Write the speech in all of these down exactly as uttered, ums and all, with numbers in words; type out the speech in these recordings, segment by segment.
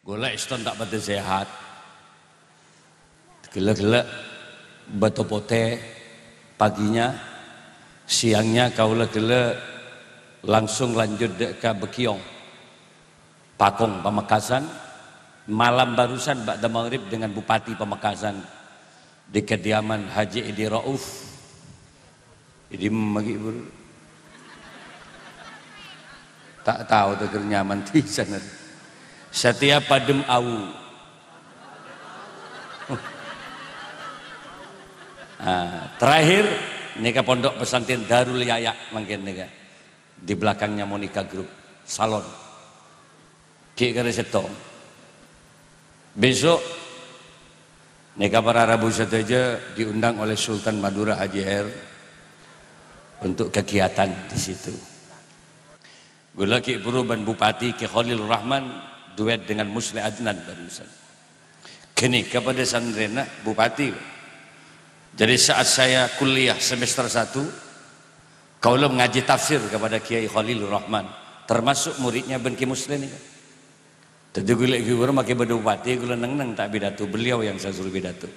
Ghulâ èston ta' patè sehat. Ghellâ'-ghellâ' Bâto Potè paginya, siangnya kaulâ ghellâ' langsung lanjut dâ' ka Bâkèyong, Pakong Pamekasan, malam barusan ba'da maghrib dengan Bupati Pamekasan di kediaman Haji Edi Rauf. Edi magi, Bro. Ta' tao tèghâr nyaman di sana. Satèya padem awu. Ah, terakhir, nèka Pondok Pesantren Darul Yaya mangkèn nèka. Di belakangnya Monica Group, salon. Ghi' karè sèttong. Besok, nèka para rabu sadhâjâ diundang oleh Sultan Madura Haji Her untuk kegiatan di situ. Ghulâ ghi' buru bân Bupati Kè Khalil Rahman duet dengan Musleh Adnan barusan. Ghânèka padâ santrèna Bupati. Jadi saat saya kuliah semester satu, kaulâ ngajhi tafsir kepada Kiai Khalilur Rahman, termasuk muridnya bân Kè Musleh nèka. Dhâddhi ghulâ ghi' buru makè bâdâ bupati, ghulâ neng-neng ta' pidato, beliau yang saya suruh pidato.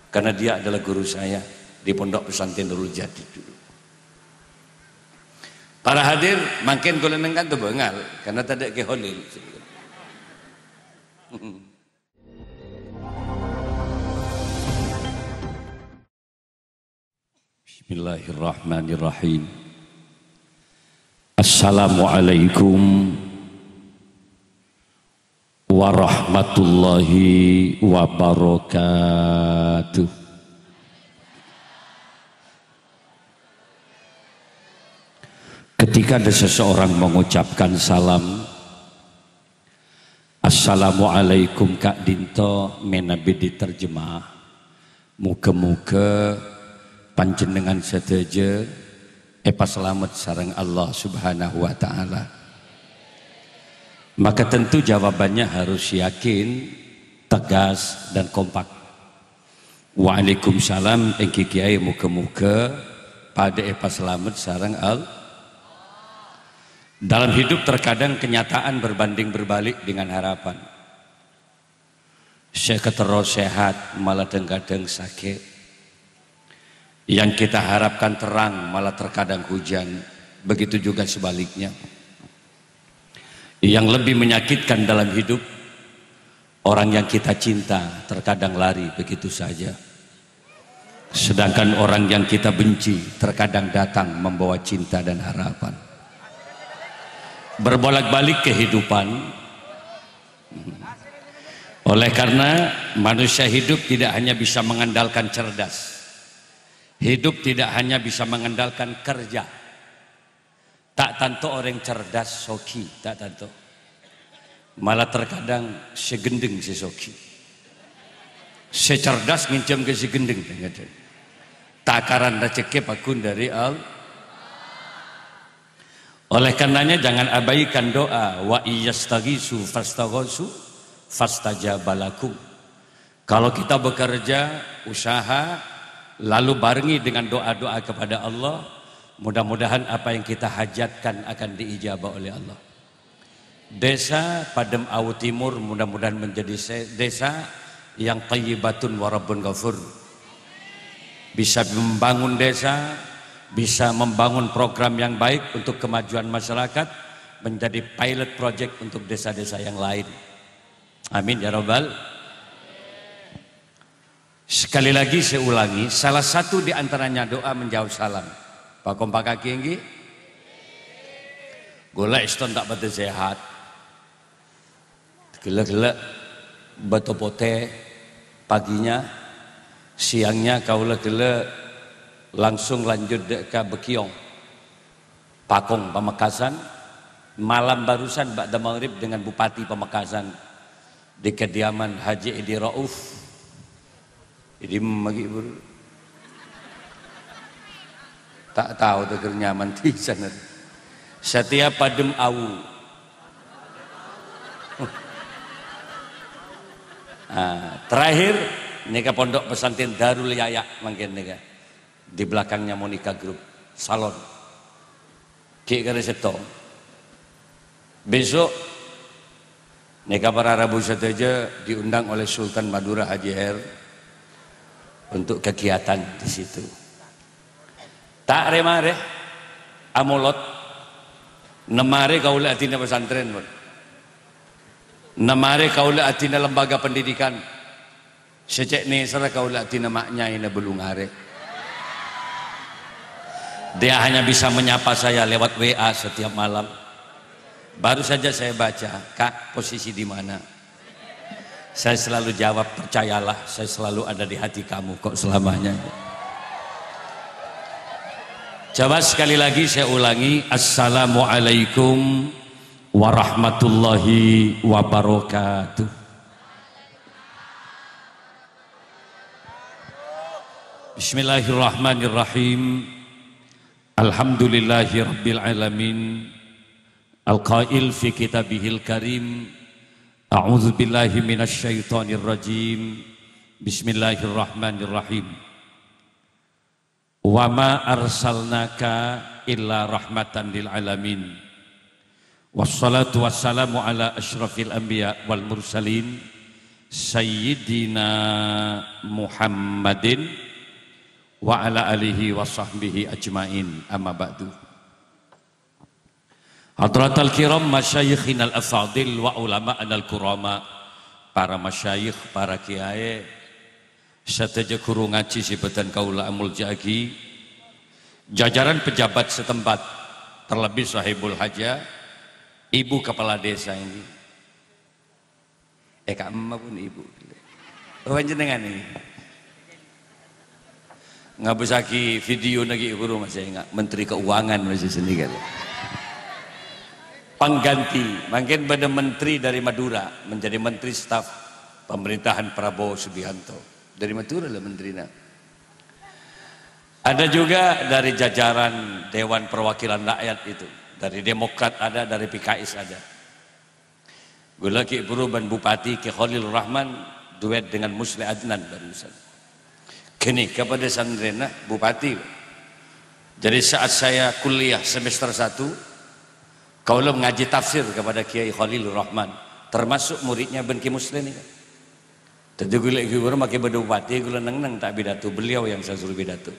Karena dia adalah guru saya di Pondok Pesantren Nurul Jadid dulu. Para hadir, mangkèn ghulâ neng kanto bângal, karena tadâ' Kè Khalil. Bismillahirrahmanirrahim. Assalamualaikum warahmatullahi wabarakatuh. Ketika ada seseorang mengucapkan salam, "Assalamualaikum ka'dinto," mènabi diterjemah, "Moghâ-moghâ panjhennengngan sadhâjâ èpasalamet sareng Allah Subhanahu wa Ta'ala." Maka tentu jawabannya harus yakin, tegas, dan kompak. "Waalaikumsalam, èngghi Kiai, moghâ-moghâ padâ èpasalamet sareng Allah." Dalam hidup terkadang kenyataan berbanding berbalik dengan harapan. Sè èkaterro sehat malah dhâng-kadhâng sakè'. Yang kita harapkan terang malah terkadang hujan. Begitu juga sebaliknya. Yang lebih menyakitkan dalam hidup, orang yang kita cinta terkadang lari begitu saja. Sedangkan orang yang kita benci terkadang datang membawa cinta dan harapan. Berbolak-balik kehidupan. Oleh karena manusia hidup tidak hanya bisa mengandalkan cerdas. Hidup tidak hanya bisa mengandalkan kerja. Ta' tanto orèng cerdas soghi, ta' tanto. Malah terkadang sè ghendheng sè soghi. Sè cerdas ngènjhâm ka sè ghendheng, kadhâng. Takaran rejhekkè pagghun dâri Allah. Oleh karenanya, jangan abaikan doa, "Wa iyyastaghisu fastaghosu fastajaba lakum." Kalau kita bekerja, usaha, lalu barengi dengan doa-doa kepada Allah, mudah-mudahan apa yang kita hajatkan akan diijabah oleh Allah. Desa Padem Awu Timur mudah-mudahan menjadi se-, desa yang thayyibatun wa rabbun ghafur. Bisa membangun desa, bisa membangun program yang baik untuk kemajuan masyarakat, menjadi pilot project untuk desa-desa yang lain. Amin ya rabbal. Sekali lagi saya ulangi, salah satu di antaranya doa menjawab salam. Pakompakaghi, èngghi? Ghulâ èston ta' patè sehat. Ghellâ'-ghellâ' Bâto Potè paginya, siangnya kaulâ ghellâ' langsung lanjut dâ' ka Bâkèyong. Pakong Pamekasan, malam barusan ba'da maghrib dengan Bupati Pamekasan di kediaman Haji Edi Rauf. Edi magi, Bro. Ta' tao tèghâr nyaman di sana. Satèya padem awu. Ah, terakhir, nèka Pondok Pesantren Darul Yaya mangkèn nèka. Di belakangnya Monica Group, salon. Ghi' karè sèttong. Besok, Nèka para rabu sadhâjâ diundang oleh Sultan Madura Haji Her untuk kegiatan di situ. Ta' rè-marè, amolot, nem arè kaulâ adina pesantren, pon. Nem arè kaulâ adina lembaga pendidikan. Sè cè' nèserra kaulâ adina ma' nyaèna bâllung arè. Dia hanya bisa menyapa saya lewat W A setiap malam. Baru saja saya baca, "Kak, posisi di mana?" Saya selalu jawab, "Percayalah, saya selalu ada di hati kamu kok selamanya." Coba sekali lagi saya ulangi, "Assalamualaikum warahmatullahi wabarakatuh." Bismillahirrahmanirrahim. Alhamdulillahi rabbil alamin. Al-qail fi kitabihil karim, "A'udzu billahi minasy syaithanir rajim. Bismillahirrahmanirrahim. Wa ma arsalnaka illa rahmatan lil alamin. Wassalatu wassalamu ala asyrafil anbiya wal mursalin, Sayyidina Muhammadin wa ala alihi wa sahbihi ajmain. Amma ba'du." Hadratal kiram, masyayikhinal afadil, wa ulama'anal kurama, para masyayikh, para kiyaè, sadhâjâ ghuru ngajhi sè bâdhân kaulâ amolja'aghi, jajaran pejabat setempat, terlebih sahibul hajah, ibu kepala desa ini. Eh, Kak Emma pon, Ibu. Oh, panjhennengngan ini. Ngabâssaghi video nagi guru masih ingat. Menteri Keuangan masih seni kali. Pengganti. Mungkin bâdâ menteri dari Madura menjadi menteri staf pemerintahan Prabowo Subianto. Dari Madura lah menterinya. Ada juga dari jajaran Dewan Perwakilan Rakyat itu. Dari Demokrat ada, dari P K S ada. Ghulâ ghi' buru bân Bupati Kè Kholil Rahman duet dengan Musleh Adnan barusan. Ghânèka padâ santrèna Bupati. Jadi saat saya kuliah semester satu, kaulâ ngajhi tafsir kepada Kiai Kholil Rahman, termasuk muridnya bân Kè Musleh nèka. Dhâddhi ghulâ ghi' buru makè bâdâ Bupati, ghulâ neng-neng ta' pidato, beliau yang saya suruh pidato.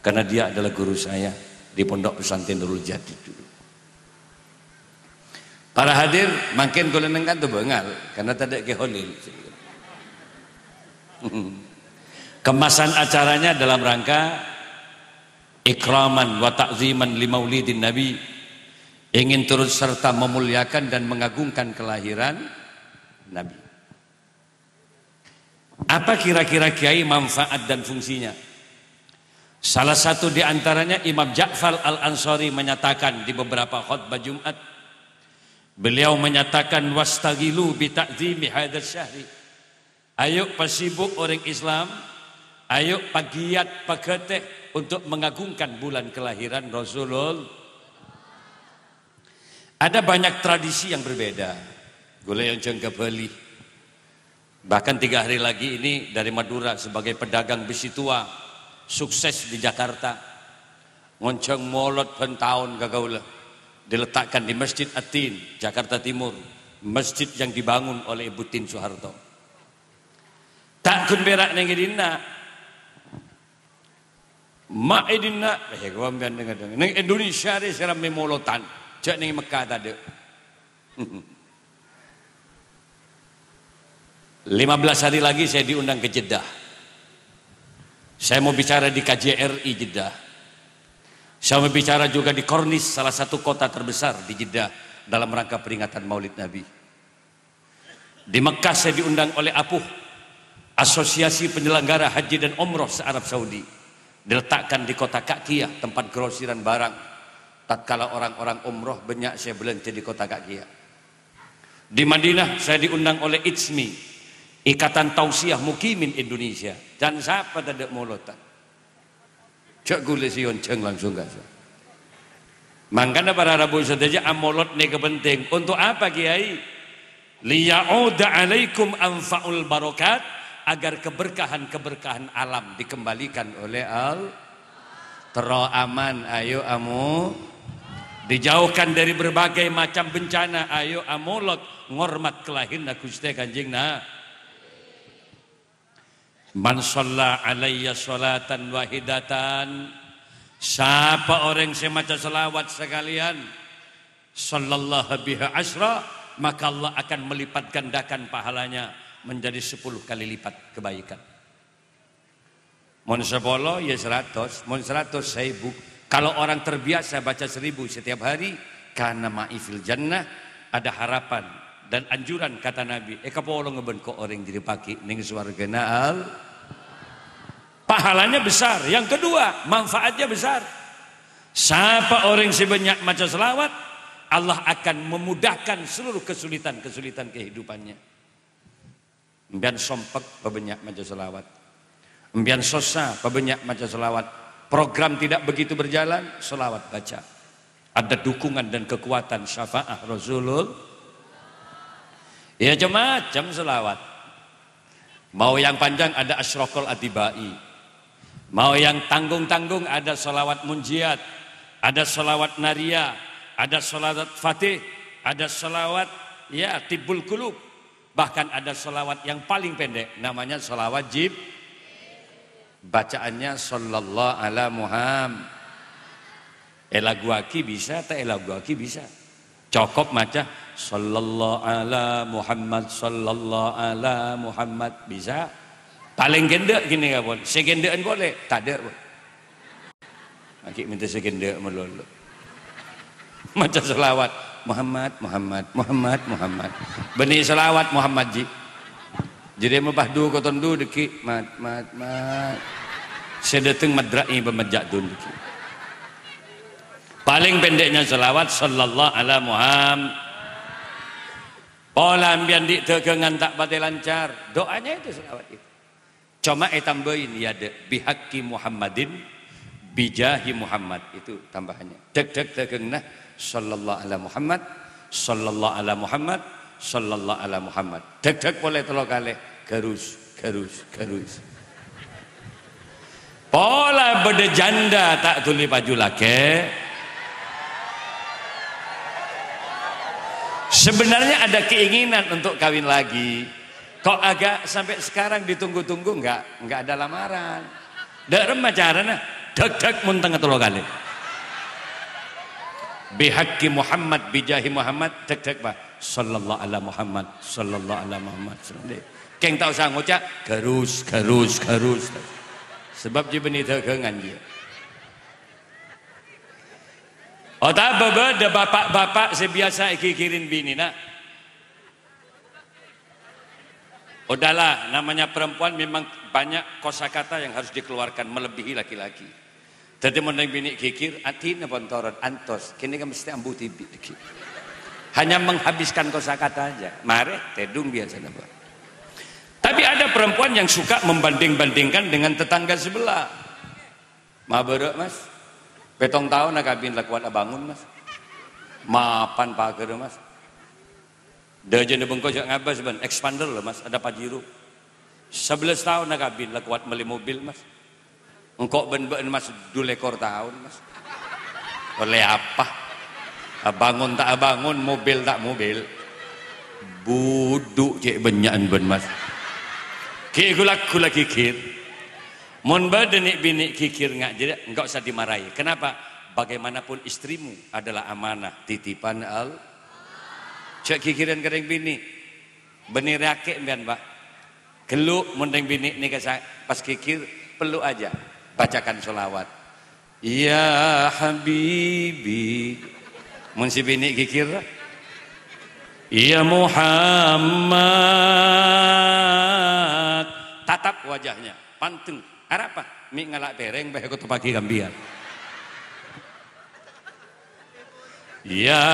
Karena dia adalah guru saya di Pondok Pesantren Nurul Jadid dulu. Para hadir, mangkèn kaulâ neng kanto bângal, karena tadâ' Kè Kholil. Kemasan acaranya dalam rangka ikraman wa ta'ziman li maulidin Nabi, ingin turut serta memuliakan dan mengagungkan kelahiran Nabi. Apa kira-kira kiai manfaat dan fungsinya? Salah satu di antaranya Imam Ja'far Al-Ansari menyatakan di beberapa khutbah Jumat, beliau menyatakan, "Wastaghilu bi ta'zimi hadzal syahri." Ayo pasibuk orèng Islam, ayo pagiat, paghâtè untuk mengagungkan bulan kelahiran Rasulullah. Ada banyak tradisi yang berbeda. Ghulâ èonjhâng ka Bali. Bahkan tiga hari lagi ini dari Madura sebagai pedagang besi tua, sukses di Jakarta. Ngonjhâng molod bân taon ka kaulâ. Diletakkan di Masjid Atin, Jakarta Timur. Masjid yang dibangun oleh Ibu Tin Soeharto. Ta' ghun pèra' neng è dinna'. Ma' è dinna', eh, sampèyan deng-ngedeng. Neng Indonesia rè sè rammè molotan, jhâ' neng Mekka tadâ'. Lima belas hari lagi saya diundang ke Jeddah. Saya mau bicara di K J R I Jeddah. Saya mau bicara juga di Kornis, salah satu kota terbesar di Jeddah, dalam rangka peringatan Maulid Nabi. Di Mekah saya diundang oleh APUH, Asosiasi Penyelenggara Haji dan Umroh se-Arab Saudi. Diletakkan di kota Ka'kiyah, tempat grosiran barang. Tatkala orang-orang umroh, bânnya' se belanja di kota Ka'kiyah. Di Madinah saya diundang oleh ITSMI, Ikatan Tausiah Mukimin Indonesia. Can sapa tadâ' molotan. Jhâ' ghulâ se èonjhâng langsung ka. Mangkana para rabu sadhâjâ, amolod nèka penting. Untuk apa, Kiai? "Liya'uda 'alaikum anfa'ul barokat", agar keberkahan-keberkahan alam dikembalikan oleh Al-, terro aman, ayo amu-, dijauhkan dari berbagai macam bencana, ayo amolod ngormat ka lahèranna Ghustè Kanjeng Na-, "Man shalla alayya sholatan wahidatan," sapa orèng sè maca shalawat sakalèyan, "sallallahu biha asyra," maka Allah akan melipat gandakan pahalanya menjadi sepuluh kali lipat kebaikan. Mon sapolo, ya seratos. Mon seratos, seribu. Kalau orang terbiasa baca seribu setiap hari, kana ma'i fil jannah, ada harapan dan anjuran, kata Nabi, "Èkapolonga bân ko' orèng jârèya paghi' neng sowargana Al-." Pahalanya besar. Yang kedua, manfaatnya besar. Sapa orèng sè bânnya' maca shalawat, Allah akan memudahkan seluruh kesulitan-kesulitan kehidupannya. Empèyan sompek, pabânnya' maca shalawat. Empèyan sossa, pabânnya' maca shalawat. Program tidak begitu berjalan, shalawat baca. Ada dukungan dan kekuatan syafaat Rasulullah. Ya, macam-macam shalawat. Mau yang panjang ada Asyraqal Atibai. Mau yang tanggung-tanggung ada shalawat munjiat, ada shalawat nariyah, ada shalawat fatih, ada shalawat, ya, tibbul qulub. Bahkan ada shalawat yang paling pendek, namanya shalawat jib-, bacaannya sallallahu ala Muhammad. Èlaguwaghi bisa, ta' èlaguwaghi bisa. Cokop maca, "Sallallahu ala Muhammad, sallallahu ala Muhammad." Bisa. Palèng ghândhâ' ghânèka pon. Sè ghândhâ'ân polè, tadâ' pon. Aghi' mènta sè ghândhâ' malolo. Maca shalawat, "Muhammad, Muhammad, Muhammad, Muhammad." Bânnè shalawat Muhammad, ji. Jârèya mabâ' du koton du, dâggi', "Mat, mat, mat." Sè dâteng madra'i bâ' majjhâ' dun, dâggi'. Paling pendeknya shalawat, "Sallallahu ala Muhammad." Pola empèyan dhi' dâgângan ta' patè lancar, doanya itu shalawat itu. Coma ètambâi nèyadhâ, "Bihaqqi Muhammadin, bijahi Muhammad." Itu tambahannya. Dhâk-dhâk dâgânganna, "Sallallahu ala Muhammad, sallallahu ala Muhammad, sallallahu ala Muhammad." Dhâk-dhâk polè tello kalè, ghârus, ghârus, ghârus. Pola bâdâ janda ta' dhuli paju lakè'. Sebenarnya ada keinginan untuk kawin lagi. Kok agak sampai sekarang ditunggu-tunggu, enggak, enggak ada lamaran. Dâ' remma carana, dhâk-dhâk mon tengnga tello kalè. "Bihaqqi Muhammad, bijahi Muhammad," dhâk-dhâk, Pak. "Sallallahu ala Muhammad, sallallahu ala Muhammad." Kèng ta' osa ngoca', "Ghârus, ghârus, ghârus." Sabâb jiyâ bânnè dâgângan jiyâ. Otabâ bâdâ bapa'-bapa' sè biyasa èghighiri binèna. Udahlah, namanya perempuan memang banyak kosakata yang harus dikeluarkan melebihi laki-laki. Dhâddhi mon rèng binè' ghighir, adhina pon toron, antos, ghânèka mesti ambu dhibi', dâggi'. Hanya menghabiskan kosakata aja. Marè, tèdung biyasana, Pak. Tapi ada perempuan yang suka membanding-bandingkan dengan tetangga sebelah. "Ma' bârâ', Mas. Pètto taon akabin la kowat abângon, Mas. Mapan paghârrâ, Mas. Dâjâna bengko jhâ' ngabâs bân, expander lho, Mas, ada Pajero. Sabellâs taon akabin la kowat mellè mobil, Mas. Engko' bân bâ'na, Mas, du lèkor taon, Mas. Ollè apa? Abângon ta' abângon, mobil ta' mobil. Budhu cè' bânnya'an bân, Mas." Ghi' ghu-lagghu la ghighir. Mon bâdâ nè'-binè' ghighir nga' jârèya, enggak usah dimarahi. Kenapa? Bagaimanapun istrimu adalah amanah, titipan Al-, jhâ' ghighirân ka rèng binè'. Bânnè rèakè empèyan, Pak. Ghellu' mon rèng binè' nèka sa-, pas ghighir, peluk aja. Bacakan sholawat. Ya Habibi. Mon sè binè' ghighir, "Ya Muhammad." Tatap wajahnya, panteng. Arapa? Mè' ngala' pèrèng, bâ, èkotoppaghi ka empèyan. Ya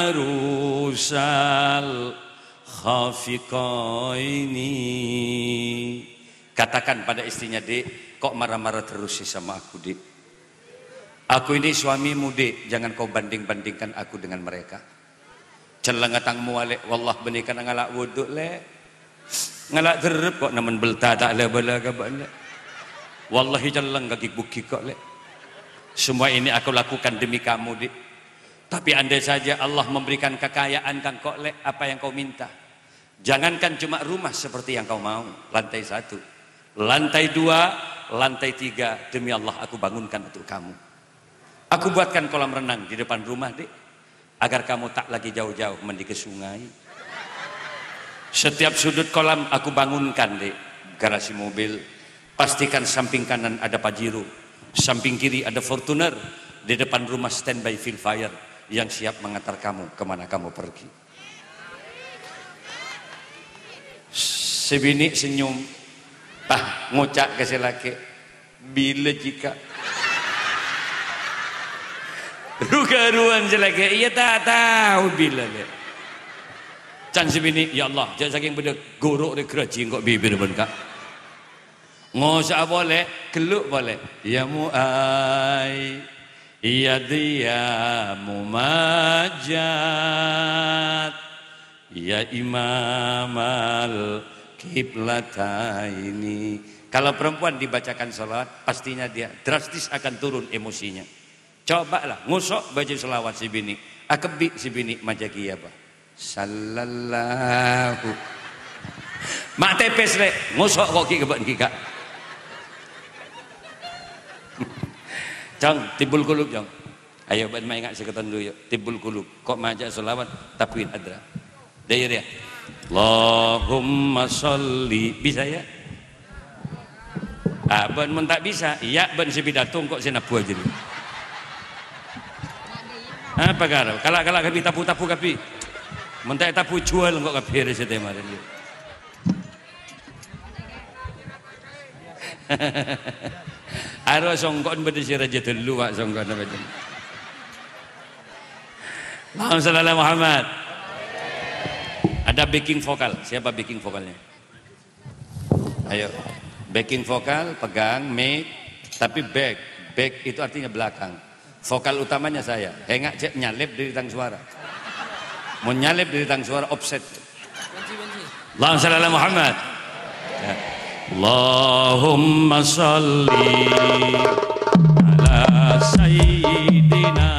arusal khafiqaini. Katakan pada istrinya, "Dek, kok marah-marah terus sih sama aku, Dek? Aku ini suamimu, Dek, jangan kau banding-bandingkan aku dengan mereka." Celleng tang mowa, Lè', wallah bânnè kana ngala' wudhu, Lè'. Ngala' dherrep kok, namen bâlta ta' la-bâlâ ka bâ'na, Lè'. Wallahi celleng ka ghi'-bughi' kok, Lè'. Semua ini aku lakukan demi kamu, Dek. Tapi andai saja Allah memberikan kekayaan ka engkau, Lè', apa yang kau minta? Jangankan cuma rumah seperti yang kau mau, lantai satu, lantai dua, lantai tiga, demi Allah aku bangunkan untuk kamu. Aku buatkan kolam renang di depan rumah, Dek, agar kamu tak lagi jauh-jauh mandi ke sungai. Setiap sudut kolam aku bangunkan, Dek, garasi mobil. Pastikan samping kanan ada Pajero, samping kiri ada Fortuner, di depan rumah standby Filfire yang siap mengantar kamu kemana kamu pergi. Sè binè' senyum, ah, ngoca' ka sè lakè', "Bilâ jiyâ, Ka'?" Ru-karuwân sè lakè', "Iyâ, ta' tao bilâ, Lè'." Can sè binè', "Ya Allah, jhâ' sakèng bâdâ ghuru rè ghârâjhi engko' bibir bân, Ka'." Ngoca'a polè, ghellu' polè. "Ya Mu'ay, ya dhiya mumajat, ya imamal kiblataini." Kalau perempuan dibacakan salawat, pastinya dia drastis akan turun emosinya. Coba la, ngoso' bâca salawat sè binè', akebbi' sè binè' maca kèya, bâ. Sallallahu. Ma' tèpès, Lè', ngoso' ko' ghi' ka bâ'na ghi', Ka'. Cong, tibbul kulub, Cong. Ayo, bâ'na maènga' sè katondhu, yu'. Tibbul kulub. Ko' maca salawat, takwin hadra. Dâ' iyâ, dâ' iyâ. Allahumma shalli. Bisa, ya? Ah, bâ'na mon ta' bisa, iyâ bâ'na sè pidato engko' sè nabbhu ajâ. Apa karo? Kala'-kala' kabbhi tabu-tabu kabbhi. Mon ta' ètabu juwâl engko' kabbhi rè sè tèmarè. Aro songko'na bâdâ sè rajâ tellu, Pak, songko'na bâdâ. Allahumma shalli ala Muhammad. Ada backing vokal. Siapa backing vokalnya? Ayo. Backing vokal, pegang mic, tapi back. Back itu artinya belakang. Vokal utamanya saya. Enga' jhâ' nyalip dâri tang suara. Mon nyalip dâri tang suara, offset. Allahumma shalli ala Muhammad. Ya. Allahumma shalli ala sayyidina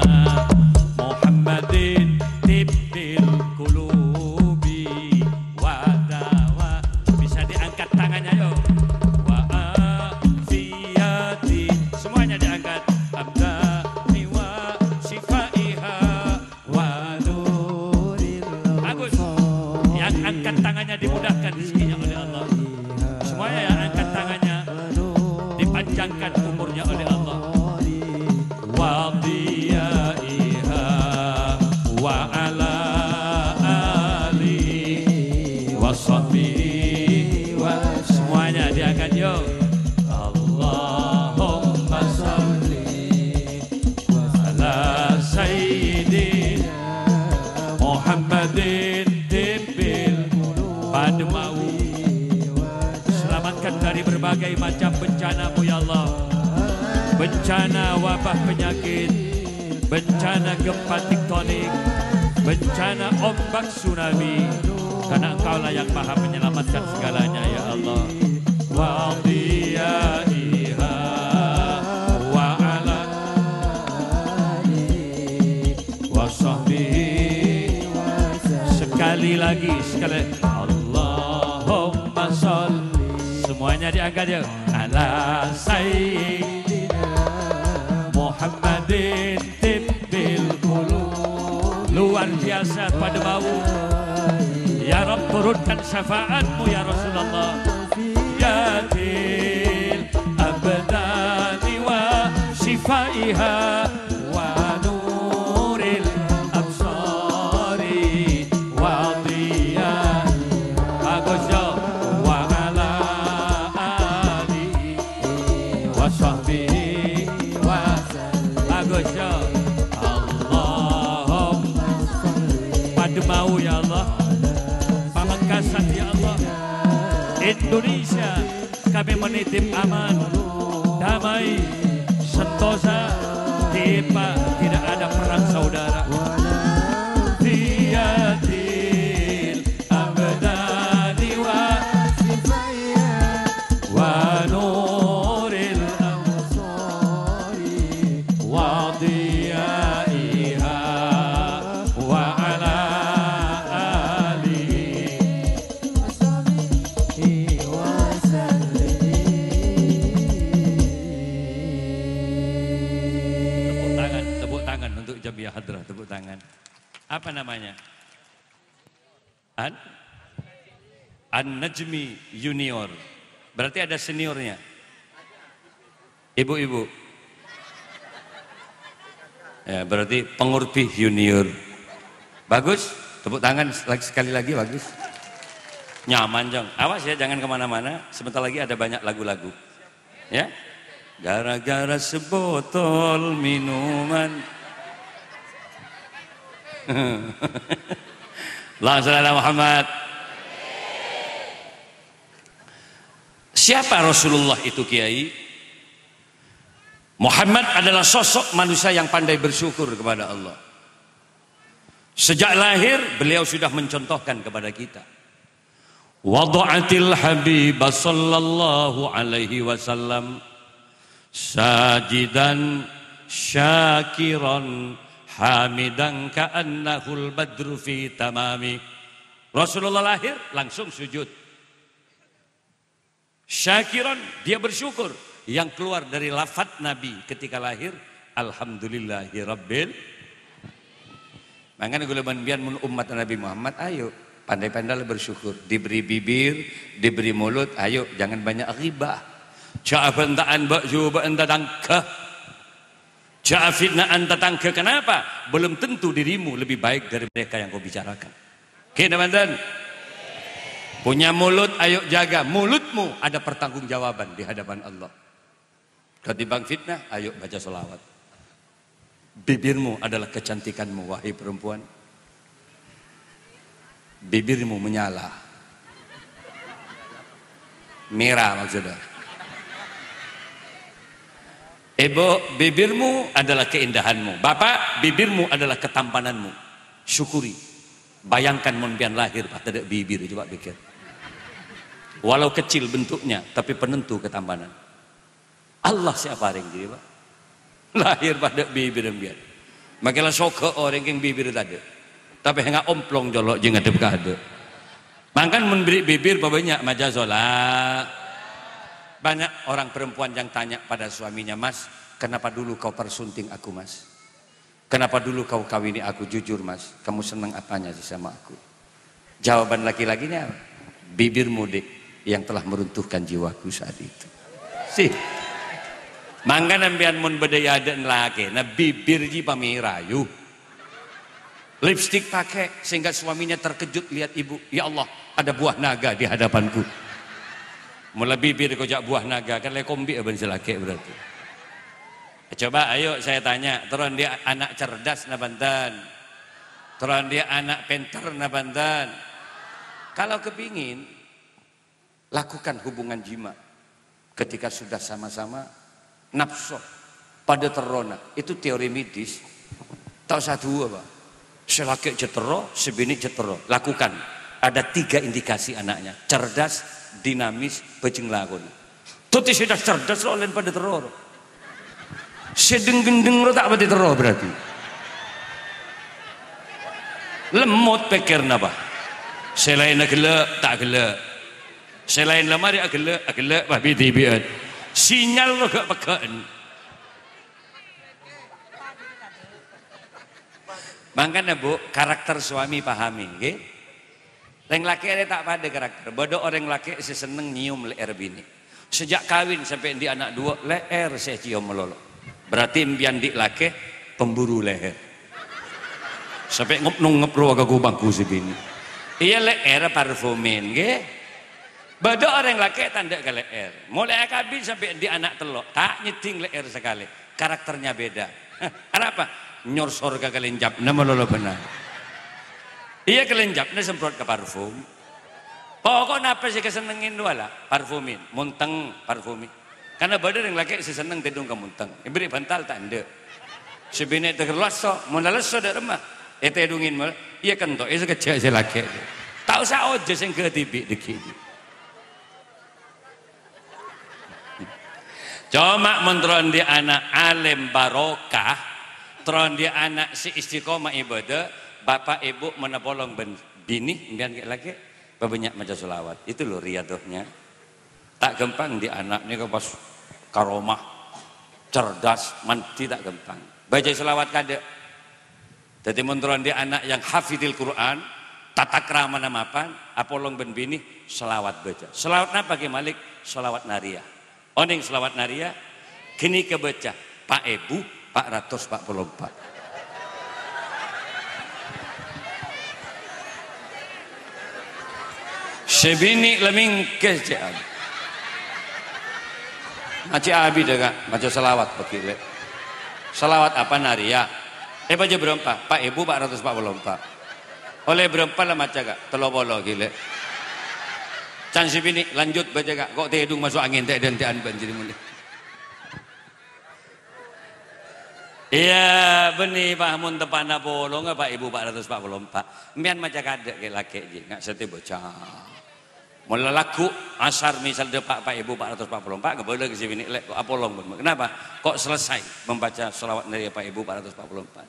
Muhammadin tibbil qulubi wa dawa. Bisa diangkat tangannya, yo. Wa afiyati. Semuanya diangkat. Abdani wa syifaiha wa nuril. Bagus. Yang angkat tangannya dimudahkan rezekinya oleh Allah. Semuanya yang angkat tangannya dipanjangkan umurnya oleh Allah. Wa dhiyaiha wa ala alihi wa sahbihi wa. Semuanya diangkat, yo. Allahumma shalli ala sayyidina Muhammadin tibbil. Padâ mau. Selamatkan dari berbagai macam bencana-Mu, ya Allah. Bencana wabah penyakit, bencana gempa tektonik, bencana ombak tsunami. Karena Engkaulah yang Maha Menyelamatkan segalanya, ya Allah. Wa dhiyaiha wa ala alihi wa sahbihi. Sekali lagi, sekali. Allahumma shalli. Semuanya diangkat, ya. Ala sayyidina Muhammadin tibbil qulub. Luar biasa padâ mau. Ya Rabb, turunkan syafaat-Mu, ya Rasulullah. Yatil abdani wa syifaiha wa nuril absari wa dhiya. Bagus, yo. Wa ala alihi wa sahbihi wa. Bagus, yo. Allahumma. Padâ mau, ya Allah. Pamekasan, ya Allah. Indonesia, kami menitip aman, damai, sentosa, dipa, tidak ada perang saudara. Diyatil abdani wa wa nuril absari wa dhiyaiha Tangan. Apa namanya? An? An-Najmi Junior. Berarti ada seniornya. Ibu-ibu. Ya, berarti Pengurbi Junior. Bagus. Tepuk tangan lagi, sekali lagi, bagus. Nyaman, Jang. Awas ya, jangan kemana-mana. Sebentar lagi ada banyak lagu-lagu. Ya. Gara-gara sebotol minuman. Allahumma shalli ala Muhammad. Siapa Rasulullah itu, Kiai? Muhammad adalah sosok manusia yang pandai bersyukur kepada Allah. Sejak lahir, beliau sudah mencontohkan kepada kita. Wada'atil Habib sallallahu alaihi wasallam sajidan syakiran hamidan ka'annahul badru fi tamami. Rasulullah lahir langsung sujud. Syakiran, dia bersyukur. Yang keluar dari lafaz Nabi ketika lahir, "Alhamdulillahirabbil." Mangkana kaulâ bân panjhennengan mon umat Nabi Muhammad, ayo, pandai-pandai bersyukur. Diberi bibir, diberi mulut, ayo, jangan banyak ghibah. Jhâ' bhânta'an bâ' jhubâ'ân tatangghâ. Jhâ' fitna'an tatangghâ. Kenapa? Belum tentu dirimu lebih baik dari mereka yang kau bicarakan. Ghi, napa bhunten? Punya mulut, ayo jaga. Mulutmu ada pertanggungjawaban di hadapan Allah. Ketimbang fitnah, ayo baca sholawat. Bibirmu adalah kecantikanmu, wahai perempuan. Bibirmu menyala. Merah maksudnya. Ibu, bibirmu adalah keindahanmu. Bapak, bibirmu adalah ketampananmu. Syukuri. Bayangkan mon pian lahir, pas tadâ' bibir, coba pikir. Walau kecil bentuknya, tapi penentu ketampanan. Allah sè aparèng jârèya, Pak. Lahir pas tadâ' bibir empiyan. Makkè la soghâ orèng kèng bibir tadâ'. Tapè nga' omplong colo' jâ ngadhep ka adâ'. Mangkana mon bâri' bibir pabânnya' maca sholawat. Banyak orang perempuan yang tanya pada suaminya, "Mas, kenapa dulu kau persunting aku, Mas?" Kenapa dulu kau kawini aku? Jujur, Mas, kamu senang apanya sih sama aku? Jawaban laki-lakinya, "Bibirmu, Dek, yang telah meruntuhkan jiwaku saat itu." Sih. Mangkana sampèyan mon bâdâ è adâ'na lakè, na bibir jiyâ pamèra, yu. Lipstik pakai sehingga suaminya terkejut lihat ibu. Ya Allah, ada buah naga di hadapanku. Mula bibir kocak buah naga, kan lè kombi' bân sè lakè berarti. Coba, ayo saya tanya, terro andi' ana' cerdas napa enten? Terro andi' ana' pènter napa enten? Kalau kepingin, lakukan hubungan jima ketika sudah sama-sama nafsu padâ terrona. Itu teori medis. Ta' osa duwâ', Pak. Sè lakè' jhâ' terro, sè binè' jhâ' terro. Lakukan. Ada tiga indikasi anaknya. Cerdas, dinamis, bhâjheng lakona. Dhâddhi sè cerdas ro' laèn padâ terro ro. Sè dheng-ghendheng ro' ta' patè terro berarti. Lemmot pèkkèrra, Pak. Sè laènna ghellâ', ta' ghellâ'. Sè laèn la marè aghellâ', aghellâ', Pak, bi-dhibi'ân. Sinyal ro' ghâ' pegghâ'ân. Mangkana, Bu, karakter suami pahami, ngghi. Rèng lakè' rè ta' padâ karakter. Bâdâ orèng lakè' sè senneng nyèyom lè'èr binè'. Sejak kawin sampè' andi' ana' duwâ', lè'èr sè ècèyom malolo. Berarti empiyan andi' lakè' pemburu leher. Sampè' ngep-nongep rowa ka ghubângku sè binè'. Iyâ, lè'èr parfumin, ngghi. Bâdâ orèng lakè' ta' endâ' ka lè'èr. Molaè akabin sampè' andi' ana' tello', ta' nyèddhing lè'èr sakalè. Karakternya beda. Arapa? Nyorsor ka kalènjapna malolo bhâna. Iyâ, kalènjapna semprot ka parfum. Pokokna apa sè èkasennengngè rowa la, parfumin. Montèng, parfumi. Karna bâdâ rèng lakè' sè senneng tèdung ka montèng. Èberri' bantal ta' endâ'. Sè binè' tèghâr lesso, mon la lesso dâ' remma. Ètèdungè mal, iyâ kento'è sakejjhâ' sè lakè'. Ta' osa ojhâ sè èngghâ dhibi' dhâggi'. Coma mon terro andi' ana' alim barokah, terro andi' ana' sè istiqomah ibadah, bapa' ibu mon apolong bân binè, empiyan kè lakè', pabânnya' maca sholawat. Itu loh riyadhahnya. Ta' ghâmpang andi' ana' nèka pas karomah, cerdas, mandhi ta' ghâmpang. Baca sholawat kadâ'. Dhâddhi, mon terro andi' ana' yang hafidhil Qur'an, tata kramana mapan, apolong bân binè, shalawat bâca. Shalawat napa, Kè Malik? Shalawat nariyah. Onèng shalawat nariyah? Ghânèka bâca, pa' èbu pa' ratos pa' polo empa'. Sè binè la mèngkè, cè' abit. Maca abit, Kak, maca shalawat paghi', Lè'. Shalawat apa, nariyah? Eh, bâca bârâmpa? Pa' èbu pa' ratos pa' polo empa'. Ollè bârâmpa la maca, Kak? Tello polo ghi', Lè'. Can sè binè, lanjut bâca, Kak. Kok tèdung maso' angèn, tè'-dântè'an bân jârèya molè. Iyâ, bânnè, Pa', mon teppa'na polonga, pa' èbu pa' ratos pa' polo empa'. Empèyan maca kaadâ' kè lakè', jhi, nga' satèya bâca. Mon la lagghu' asar misal dâpa' pa' èbu pa' ratos pa' polo empa', ngabâlâ kè sè binè, "Lè', kok apolong bân, kenapa kok selesai membaca shalawat nariyah pa' èbu pa' ratos pa' polo empa'?"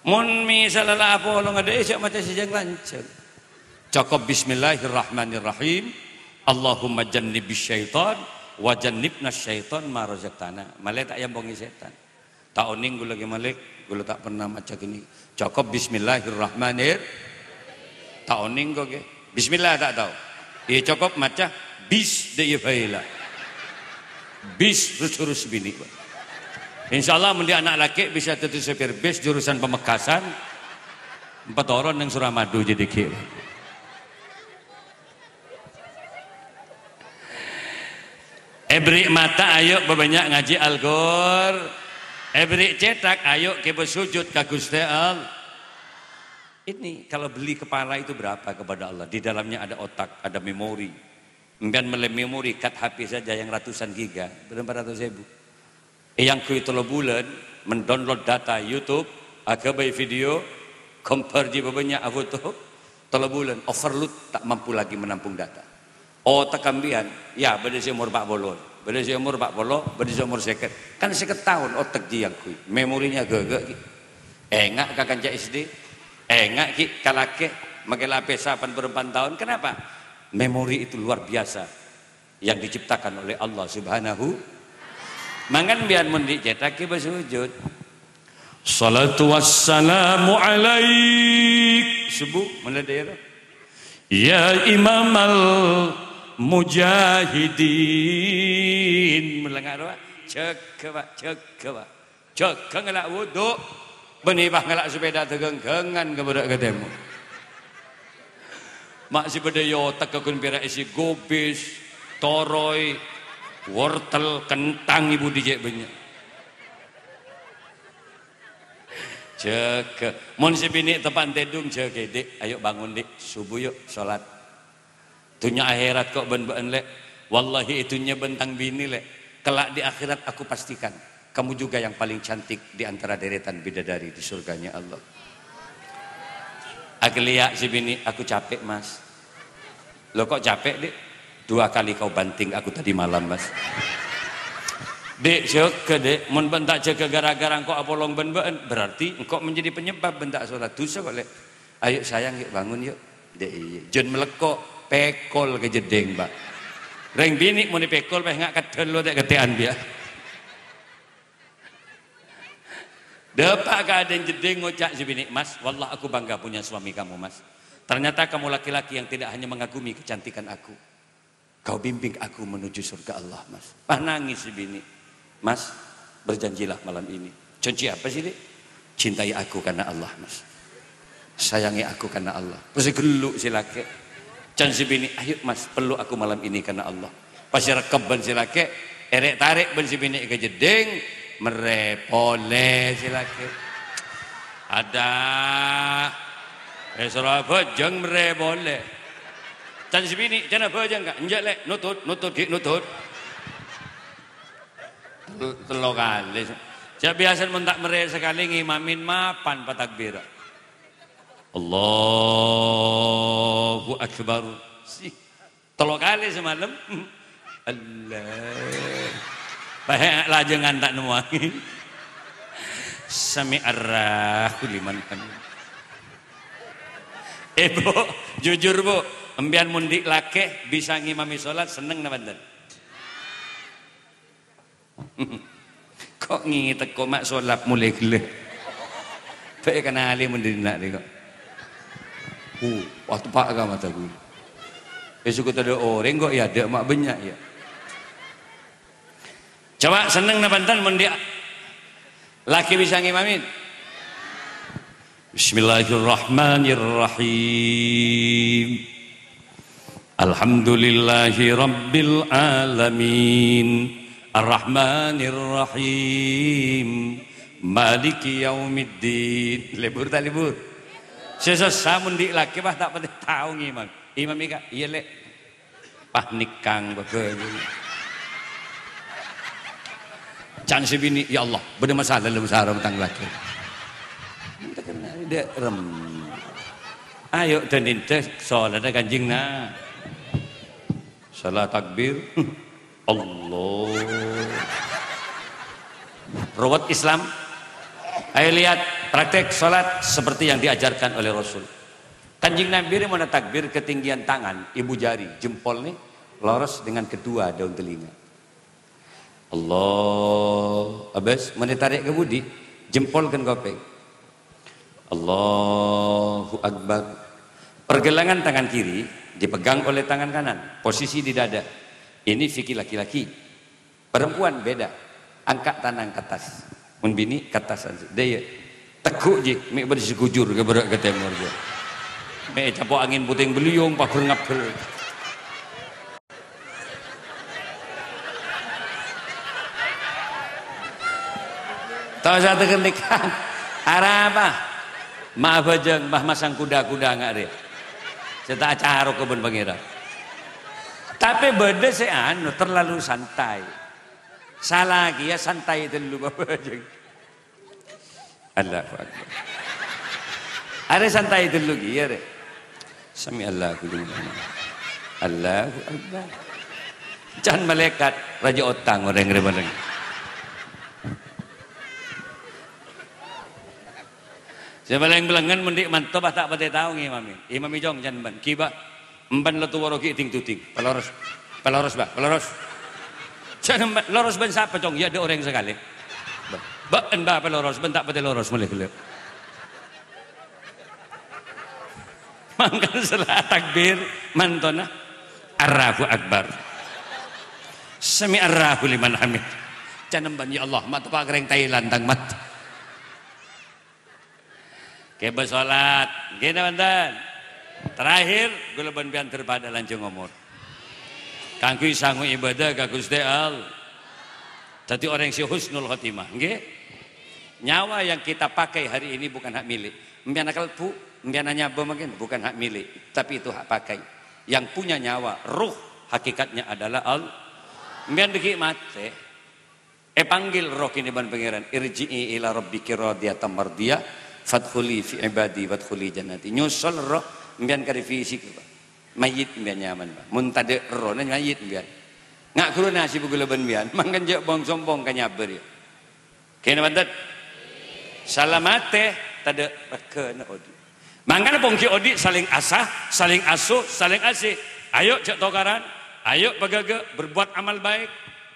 Mon misal la apolong adâ' jhâ' maca sè jhâng-lanjhâng. Cokop, "Bismillahirrahmanirrahim. Allahumma jannibis syaitan wa jannibnas syaitan ma razaqtana." Malè ta' èampongè sètan. Ta' onèng ghulâ, Kè Malik, ghulâ ta' pernah maca ghânèka. Cokop, "Bismillahirrahmanir-," Ta' onèng ko', Kè. Bismillah ta' tao. Iyâ, cokop maca, "Bis," dâ' iyâ bhâi la. Bis, rus-urus binè, Pa'. Insyaallah, mon dâ' ana' lakè' bisa dhâddhi sopir bis jurusan Pamekasan, patoron neng Suramadu jâ' dâggi', Pa'. Èberri' mata, ayo bâbânnya' ngajhi Al-Qur-, èberri' cètak, ayo kèbâ sujud ka Ghustè All-, Ini kalau beli kepala itu berapa kepada Allah? Di dalamnya ada otak, ada memori. Empèyan mellè memori card H P saja yang ratusan giga, berapa ratus ribu? Èyangghuy tello bulân, mendownload data YouTube, aghâbây video, ghâmbhâr jiyâ bâbânnya' afoto, tello bulân, overload, ta' mampu lagi menampung data. Otak empèyan, ya, bâdâ sè omor pa' polo, bâdâ sè omor pa' polo, bâdâ sè omor sèket. Kan sèket taon otak jiyâ èyangghuy, memorinya ghâghâ' ghi'. Enga' ka kanca S D, enga' ghi' ka lakè, makè la apèsa pan bârâmpan taon. Kenapa? Memori itu luar biasa yang diciptakan oleh Allah Subhanahu. Mangkana empèyan mon dhi' cètak kèbâ sujud. Shalatu wassalamu alaik. Subuh, mula daerah. Ya imamal mujahidin. Mula ngaro, jâgâ, Pa', jâgâ, Pa'. Jâgâ ngala' wudu. Bânnè, Pa', ngala' sapèda dâgângghângan ka bârâ' ka tèmor. Ma' sè bâdâ è otak kaghun pèra' èssè gobis, toroy, wortel, kenthang, è budi cè' bânnya'. Jâgâ. Mon sè binè' teppa'na tèdung, jâgâ, Dik. Ayo bangun, Dik. Subuh, yuk, sholat. Dhunnya akhèrat ko' bân bâ'ân, Lè'. Wallahi, è dhunnya bân tang binè, Lè'. Kella' di akhirat aku pastikan kamu juga yang paling cantik di antara deretan bidadari di surganya Allah. Aghâliya' sè binè', "Aku capek, Mas." "Loh, kok capek, Dik?" "Dua kali kau banting aku tadi malam, Mas." "Dik, jâgâ, Dik. Mon bân ta' jâgâ gara-gara engko' apolong bân bâ'ân, berarti engko' menjadi penyebab bân ta' sholat. Dhusa kok, Lè'." "Ayo, sayang, yuk, bangun, yuk." "Dek, iyâ." Jân malèkko', pèkol ka jeddhing, Pa'. Rèng binè' mon èpèkol, pè nga' kaddhâl lo tè'-kattè'an, biya'. Dâpa' ka adâ'na jeddhing, ngoca' sè binè', "Mas, wallah aku bangga punya suami kamu, Mas. Ternyata kamu laki-laki yang tidak hanya mengagumi kecantikan aku. Kau bimbing aku menuju surga Allah, Mas." Pas nangis sè binè'. "Mas, berjanjilah malam ini." "Janji apa sih, Dik?" "Cintai aku karena Allah, Mas. Sayangi aku karena Allah." Pas èghellu' sè lakè'. Can sè binè', "Ayo, Mas, peluk aku malam ini karena Allah." Pas èrekkep bân sè lakè', èrè'-tarè' bân sè binè' ka jeddhing, merrè polè sè lakè'. Adâ, èsoro abhâjâng merrè polè. Can sè binè', "Can abhâjâng, Ka'?" "Enjâ', Lè', nutut, nutut, ghi' nutut." Tel-, tello kalè. Jâ' biyasana mon ta' merrè sakalè ngimami mapan patakbir. "Allahu Akbar." Sih. Tello kalè samalem. Allah. Pahè' lajângan ta' nemmowa. Sami'allahu liman hamid. Eh, Bu, jujur, Bu, empèyan mon dhi' lakè' bisa ngimami sholat, senneng napa enten? Kok ngètèk, kok ma' sholat molaè ghellâ'? Bâ' èkennalè mon dhinna' rè kok. Uh, wah, teppa' ka mata ghulâ. È, soko tadâ' orèng kok, iyâ, adâ' ma' bânnya', iyâ. Coba senneng napa enten mon dhi', lakè bisa ngimami? Bismillahirrahmanirrahim. Alhamdulillahi rabbil alamin. Arrahmanirrahim. Maliki yaumiddin. Lebur ta' lebur? Sè sossa mon dhi' lakè, bâ, ta' patè tao ngimam. Imam ika, iyâ, Lè'. Pas nèkang bâbâ. Can sè binè', "Ya Allah, bâdâ masalah dâlem sarong tang lakè." Dâ' rem. Ayo, dâ-nèndâ, solatta Kanjeng Na-, salat takbir. Allah. Ruwet Islam. Ayo lihat praktek salat seperti yang diajarkan oleh Rasul. Kanjeng Nabi rè mon atakbir ketinggian tangan, ibu jari, jempol nè, loros dengan kedua daun telinga. Allah, abâs, mon ètarè' ka budi, jempol kan kopèng. Allahu Akbar. Pergelangan tangan kiri dipegang oleh tangan kanan, posisi di dada. Ini fikih laki-laki. Perempuan beda. Angka' tanang ka attas. Mon binè' ka attasan sè. Dâ' iyâ. Tegghu' jiyâ, mè' bâdâ sè ghujur ka bârâ' ka tèmor jiyâ. Mè' ècapo' angèn potèng belliyong, pabher-ngabbher. Ta' osa ta' ghântèkan. Arapa? Ma' abhâjâng, ma' masang kuda-kuda nga' rè. Sè ta' acarok ka bân Pangèran. Tapè bâdâ sè anu, terlalu santai. Sala kèya santai tello, Bapak. Allahu Akbar. Arè santai tello kèya, rè. Sami Allahu liman hamidah. Allahu Akbar. Can malaèkat, rajâ otang orèng rè-, bareng. Sè palèng bellengngân mon dhi' manto, bâ, ta' patè tao ngimami. Imami, Cong, can bân. Ghibâ. Emban la towa rogi ding-duding. Paloros. Paloros, Bâ, paloros. Can emban, loros bân sapa, Cong? Ya, adâ' orèng sakalè. Bâ, bâ'en, Bâ, paloros, bân ta' patè loros molaè ghellâ'. Mangkana sala takbir, mantona, "Allahu Akbar. Sami Allahu liman hamid." Can emban, "Ya Allah, ma' teppa' ka orèng Thailand, tang mat." Ghibâ salat, ngghi napa enten? Terakhir, ghulâ bân panjhennengngan padâ lanjhâng omor. Kaangghuy sango ibadah ka Ghustè All-, dhâddhi orèng sè husnul khotimah, ngghi? Nyawa yang kita pakai hari ini bukan hak milik. Empèyan akalbu, empèyan anyabâ mangkèn, bukan hak milik, tapi itu hak pakai. Yang punya nyawa, ruh, hakikatnya adalah All-, empèyan dâgghi' matè. Èpanggil roh kènè bân Pangèran, "Irji'i ila rabbiki radiyatan mardiyah, fadkhuli fi ibadi wadkhuli jannati." Nyosol roh, empèyan karè fisik, Pak. Mayyit empèyan nyamana, Pak. Mon tadâ' rohna mayyit empèyan. Nga' ghuru nasib ghulâ bân empèyan, mangkana jhâ' bong-sombong ka nyabâ rèya. Kènè bhunten? Sala matè, tadâ' règhâna odi'. Mangkana pongghi odi' saling asah, saling asuh, saling asih. Ayo jhâ' tokaran, ayo pagâgâ berbuat amal baik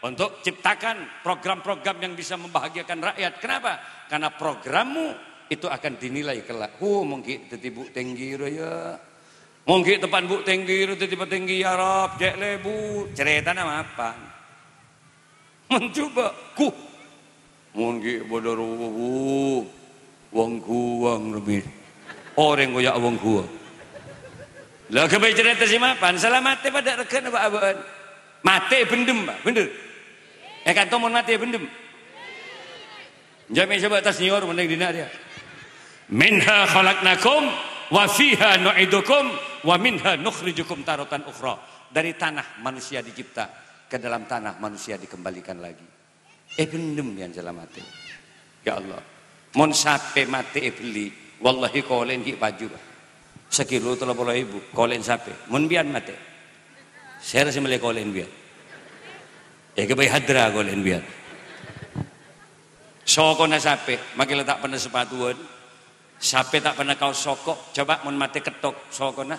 untuk ciptakan program-program yang bisa membahagiakan rakyat. Kenapa? Karena programmu itu akan dinilai kelak. Huh, mongghi dhâddhi Bu' Tenggi rowa, ya. Mongghi teppa'na Bu' Tenggi rowa dhâddhi patèngghi Arab, cè' lebu. Carètana mapan. Mon jhubâ', ghu. Mon ghi' bâdâ rowa, wong-ghuwâng, remmit. Orèng koya' wong-ghuwâng. La, ghâbây carèta sè mapan, sala matè padâ règhâna bâ'-abâ'ân. Matè èbhendhem, Pak, bhender? È kanto mon matè èbhendhem. Jhâ' mè' coba tas nyor mending dina dia. "Minha khalaqnakum wa fiha nu'idukum wa minha nukhrijukum taratan ukhra." Dari tanah manusia dicipta, ke dalam tanah manusia dikembalikan lagi. Èbhendhem yâ salamatè. Ya Allah. Mon sapè matè èbelli, wallahi kolè'en ghi' paju, Pak. Sakilo tello polo èbu, kolè'en sapè. Mon biyan matè. Sèra sè mellè kolè'en biyan. Èghâbây hadra kolè'en biyan. Sokona sapè, makè la ta' pernah sapatuwân. Sapè ta' pernah kaos soko, coba mon matè kettok sokona,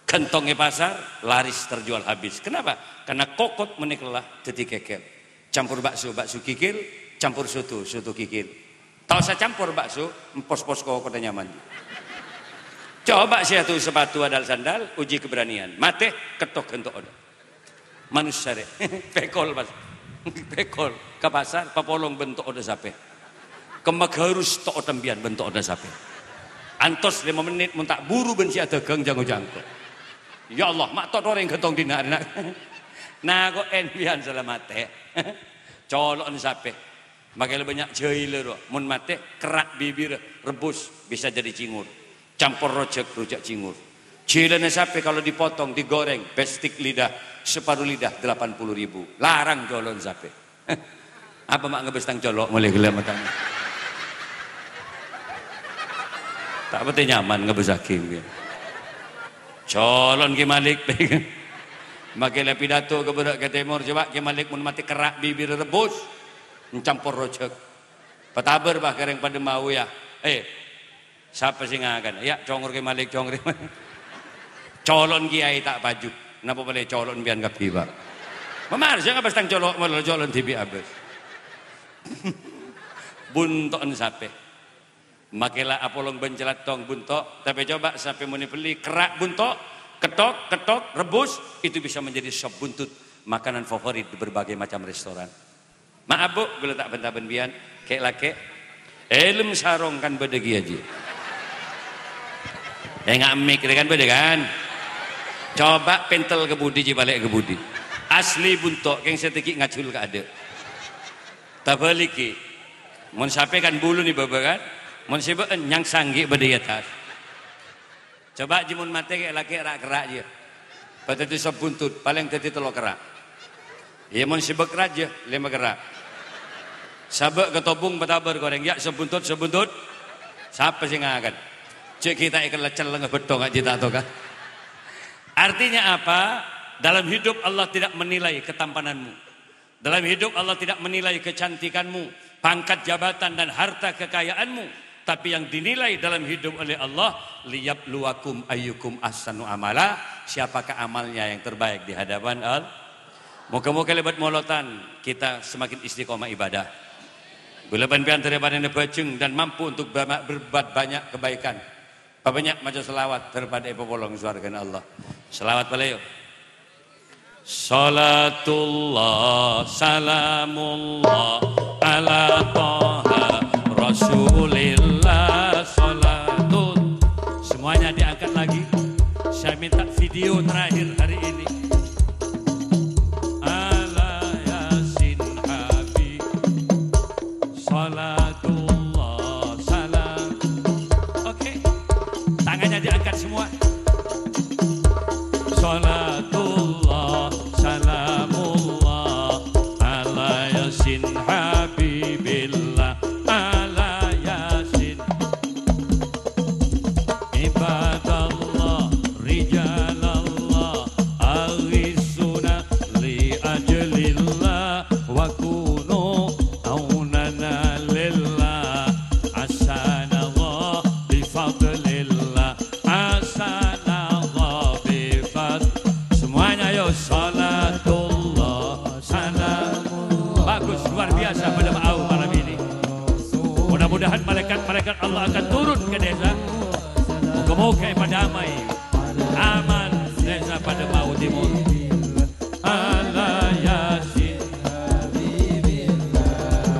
ghântong è pasar, laris terjual habis. Kenapa? Karena kokot menèka la dhâddhi kèkèl. Campur bakso, bakso kikil, campur soto, soto kikil. Ta' osa campor bakso, empos-pos kokona nyaman. Coba sè adu sapatu adal sandal, uji keberanian. Matè, kettok ghânto' odâ'. Manossa rè. Pèkol, Mas. Pèkol. Ka pasar, papolong bân to' odâ' sapè. Ka Magarus to' odâ' sampèyan bân to' odâ' sapè. Antos lèma mennit mon ta' buru bân sè adhâghâng jângo-jângo. Ya Allah, ma' to' orèng ghântong dinna' rè, na'. Nako'è sampèyan salamatè. Colo'na sapè. Makè la bânnya' jhâilâ rowa. Mon matè, kerra' bibirra, rebbus, bisa jadi cingur. Campor rojhâk, rujhâk cingur. Jhâilâna sapè kalau dipotong, digoreng, bestik lidah, separuh lidah, delapan puluh ribu. Larang colo'na sapè. Apa ma' ngabâs tang colo' malè ghellâ' matana? Ta' patè nyaman ngabâssaghi mungkin. Colo'na Kè Malik. Makè la pidato ka bârâ' ka tèmor, coba Kè Malik mon matè kerra' bibirra rebbus, ncampor rojhâk. Patabâr, bâh, ka rèng padâ mau, ya. Eh, sapa sè ngakan? Ya, congor Kè Malik, congor Kè Malik. Colo'na kèyaè ta' paju. Napa polè colo'na sampèyan kabbhi, Pak? Mamar, sè ngabâs tang colo' malolo, colo'na dhibi' abâs. Bunto'na sapè. Makè la apolong bân calattong bunto', tapè coba sapè mon èbelli, kerra' bunto', kettok, kettok, rebbus, itu bisa menjadi sop buntut, makanan favorit di berbagai macam restoran. Maaf, Bu, ghulâ ta' bhânta bân sampèyan, kè'-lakè'. Èlem sarong kan bâdâ kèya, Ji. Enga' mik rè kan bâdâ, kan? Coba pentel ka budi, Ji, palè' ka budi. Asli bunto', kèng sè tèghi' ngajhul ka adâ'. Tabâlighi. Mon sapè kan bulu è bâbâ, kan? Mon sè bâ'ân nyangsang ghi' bâdâ è attas. Coba, Ji, mon matè kè'-lakè' ra' kerra', Ji. Pas dhâddhi sop buntut, palèng dhâddhi tello kerra'. Iyâ, mon sè bâkrajâ, lèma kerra'. Sabâ' katobung patabâr ka orèng, "Ya, sop buntut, sop buntut." Sapa sè ngakan? Cè' kita èkella celleng bâtto nga' cè' ta' toka. Artinya apa? Dalam hidup Allah tidak menilai ketampananmu. Dalam hidup Allah tidak menilai kecantikanmu, pangkat jabatan dan harta kekayaanmu, tapi yang dinilai dalam hidup oleh Allah, "Liyabluwakum ayyukum ahsanu amala," siapakah amalnya yang terbaik di hadapan Allah. Moga-moga lèbât molodhân kita semakin istiqomah ibadah. Ghulâ bân sampèyan dâri-dâri bhâjheng dan mampu untuk ba-, berbuat banyak kebaikan. Pabânnya' maca shalawat dâri paḍâ èpapolong sowarghâna Allah. Shalawat palèng, yo. Shalatullah, salamullah, ala Toha Rasulillah, shalatul. Semuanya diangkat lagi. Saya minta video terakhir hari ini. Ala Yasin Habib. Salatullah, salam. Oke. Tangannya diangkat semua. Salatullah, salamullah, ala Yasin Habibillah, ala Yasin. Ibadallah, rijalallah, aghitsuna li ajlillah, wa kunu aunana lillah, asanallah bi fadlillah, asanallah bi fad-, semuanya, ayo, salatullah, salam. Bagus, luar biasa pada mau malam ini. Mudah-mudahan malaikat-malaikat Allah akan turun ke desa. Moga-moga èpadâmai. Aman, desa paḍâ mau timur. Ala Yasin.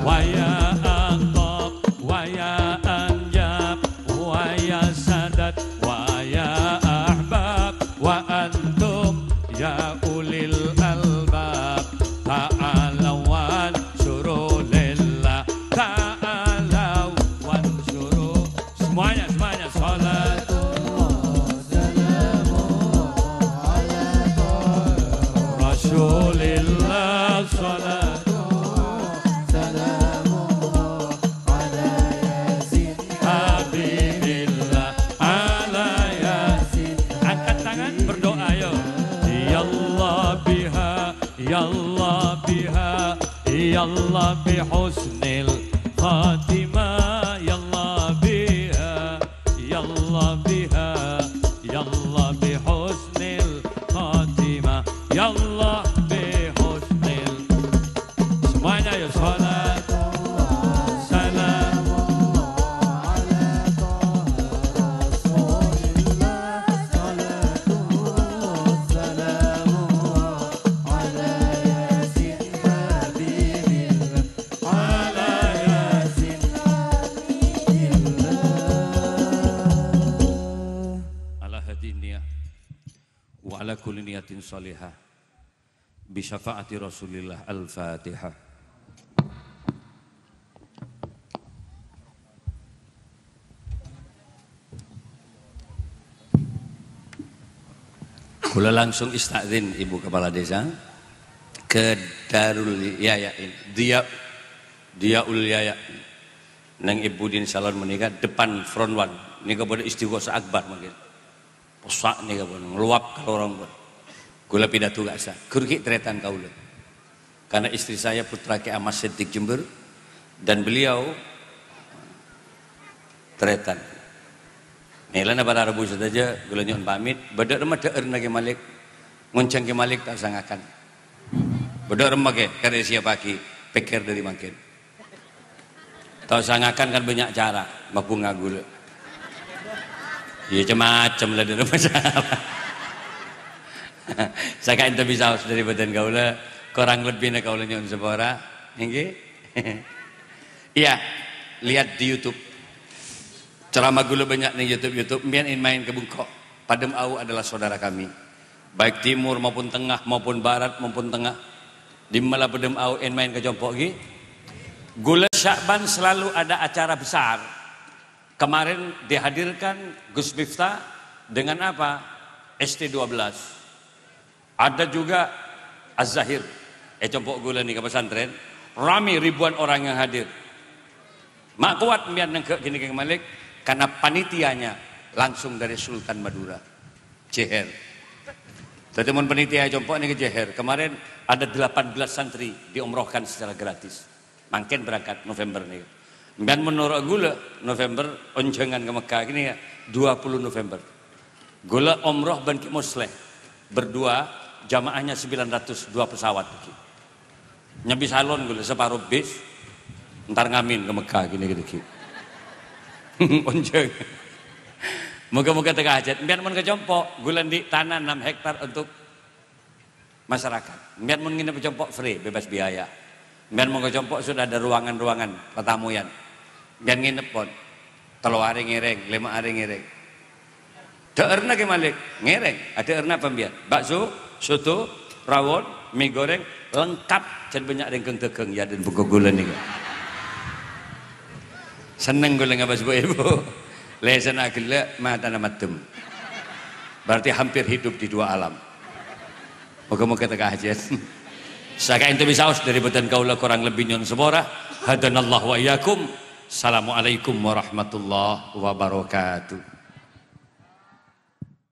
Wa ya Aqab, wa ya Anjab, wa ya Sadat, wa ya Ahbab, wa antum ya ulil albab. Ta'ala wan syuru lillah. Ta'ala wan syuru. Semuanya, semuanya. Salat. Rasulillah, salat. Habibillah, ala Yasin. Angkat tangan, berdoa, ayo. Ya Allah biha, ya Allah biha, ya Allah bi husnil khatimah, ya Allah biha, ya Allah biha, ya Allah bi husnil khatimah, ya Allah bi husnil. Semuanya, ayo, salat. Salam. shalihah bi syafaati Rasulillah. Al-Fatihah. Kula langsung ista'dzin Ibu Kepala Desa ke Darul Yayain, Dia, Diaul Yayain. Neng Ibu din salon menika depan front one. Nika pada istighosah akbar mungkin. Posa' nika pun ngeluap ka lorong pun. Kula pidato ka'issa', ghuru ghi' taretan kaula. Karena istri saya putra Kiai Ahmad Siddiq Jember dan beliau taretan. Nèlana para rabu sadhâjâ, kula nyo'on pamit. Bâdâ remma dhâ'ârna Kè Malik, ngonjhâng Kè Malik ta' sangakan. Bâdâ remma Kè, karè siya pagi, pèkkèr dâri mangkèn. Ta' osa ngakan kan banyak cara, mabunga gula. Iya, cem-macem lah, dâri masalah. Saka ente bisa aus dâri bâdân kaula, korang lebbina kaula nyo'on sapora, ngghi? Iya, lihat di YouTube. Ceramah gula banyak nih YouTube, YouTube. Mbiyan in main ke Bungko. Padem Au adalah saudara kami. Baik timur maupun tengah maupun barat maupun tengah. Dimma la Padem Au in main ke Compo' ghi. Gula Sya'ban selalu ada acara besar. Kemarin dihadirkan Gus Miftah dengan apa? S T dua belas. Ada juga Az-Zahir, è Compo' gula nèka pesantren, rame ribuan orang yang hadir. Ma' kowat mbiyan nengghâ' ghini Kè Malik, karena panitianya langsung dari Sultan Madura. Jeher. Dhâddhi mon panitia Compo' nèka jeher. Kemarin ada delapan belas santri diumrohkan secara gratis. Mangkèn berangkat November nèka. Mbiyan menurut gula November onjhângan ke Mekah gini ya, dua puluh November. Gula umroh bân Kè Musleh. Berdua, jamaahnya sembilan ratus, dua pesawat ghi. Nyambi salon gula separuh bis. Entar ngamin ke Mekah gini gini ghi. Onjhâng. Moga-moga teka hajat. Mbiyan mon ke Compo', gula ndi' tanah enam hektar untuk masyarakat. Mbiyan mon nginep è Compo' free, bebas biaya. Mbiyan mon ka Compo' sudah ada ruangan-ruangan patamoyan. Mbiyan nginep pon. Tello arè ngèrèng, lèma arè ngèrèng. Dhâ'ârna Kè Malik, ngèrèng. Adhâ'ârna apa mbiyan? Bakso, soto, rawon, mi goreng, lengkap. Jhân bânnya' rèng ghâng-dâghâng, ya, dan bungko gula nèka. Seneng gula ngabâs bu-ibu. Lèsanna ghellâ', matana maddem. Berarti hampir hidup di dua alam. Moga-moga teka hajat. Saka ente bisa aus dâri bâdân kaula korang lebbi nyo'on sapora. Hadanallahu wa iyyakum. Assalamualaikum warahmatullahi wabarakatuh.